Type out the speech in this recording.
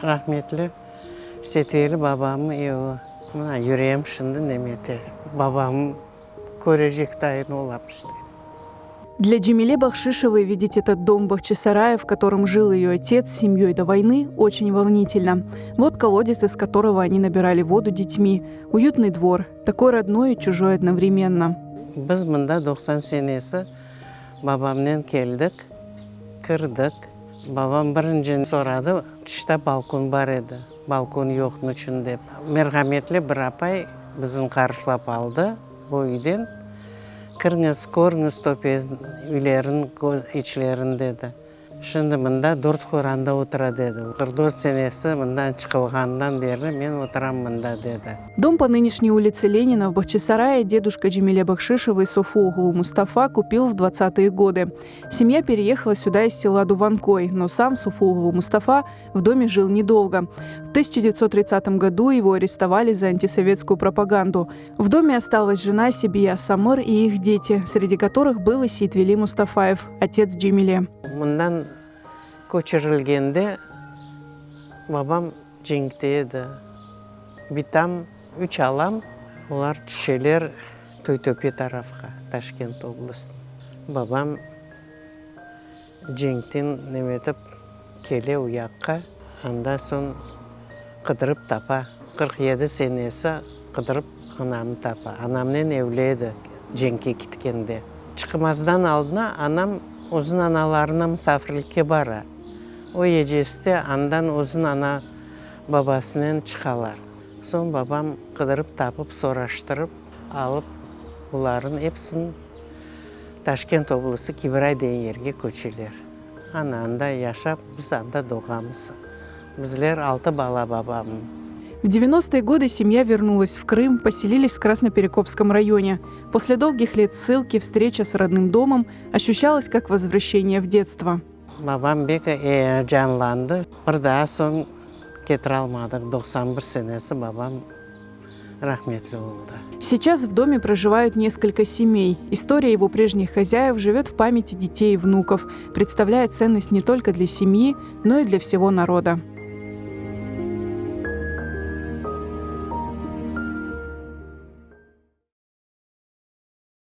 Rahmetli Setveli babamnıñ evi. Mına yüreğim şimdi neme ete, babamnı körecek dayın olam işte. Для Джемиле Бахшишевой видеть этот дом в Бахчисарае, в котором жил ее отец с семьей до войны, очень волнительно. Вот колодец, из которого они набирали воду детьми. Уютный двор, такой родной и чужой одновременно. Biz mında 90 senesi babamnen keldik, kirdik. Babam birinci soradı, tışta balkon bar edi, balkon yoq niçün dep. Merhametli bir apay bizni qarşılap aldı bu üyden. Kiriñiz, körüñiz töpe üylerin içlerin dedi. Şimdi mında dört qoranda otura, dedi. 44 senesi mından çıqılğandan berli men oturam mında, dedi. Дом по нынешней улице Ленина в Бахчисарае дедушка Джемиле Бахшишевой Софу-оглу Мустафа купил в 20-е годы. Семья переехала сюда из села Дуванкой, но сам Софу-оглу Мустафа в доме жил недолго. В 1930 году его арестовали за антисоветскую пропаганду. В доме осталась жена Себия Самыр и их дети, среди которых был и Сейтвели Мустафаев, отец Джемиле. Mından köçürilgende babam cenkte edi. Bitam, üç alam, olar tüşeler Toytöpe tarafqa, Taşkent oblastına. Babam cenkten nemetip kele o yaqqa, anda soñ qıdırıp tapa. 47 senesi qıdırıp anamnı tapa. Anamnen evli edi cenkke kitkende. Çıqmazdan aldına anam özüniñ analarına musafirlikke bara. O gecesi andan özüniñ ana babasınen çıqalar. Soñ babam qıdırıp tapıp soraştırıp alıp bularnıñ episini Taşkent oblası Kibray degen yerge köçeler. Ana anda yaşap, biz anda doğamız. Bizler altı bala babamnıñ. В 90-е годы семья вернулась в Крым, поселились в Красноперекопском районе. После долгих лет ссылки встреча с родным домом ощущалась как возвращение в детство. Babam pek canlandı. Bir daa soñ ketiralmadıq. 91 senesi babam rahmetli oldı. Сейчас в доме проживают несколько семей. История его прежних хозяев живет в памяти детей и внуков, представляя ценность не только для семьи, но и для всего народа.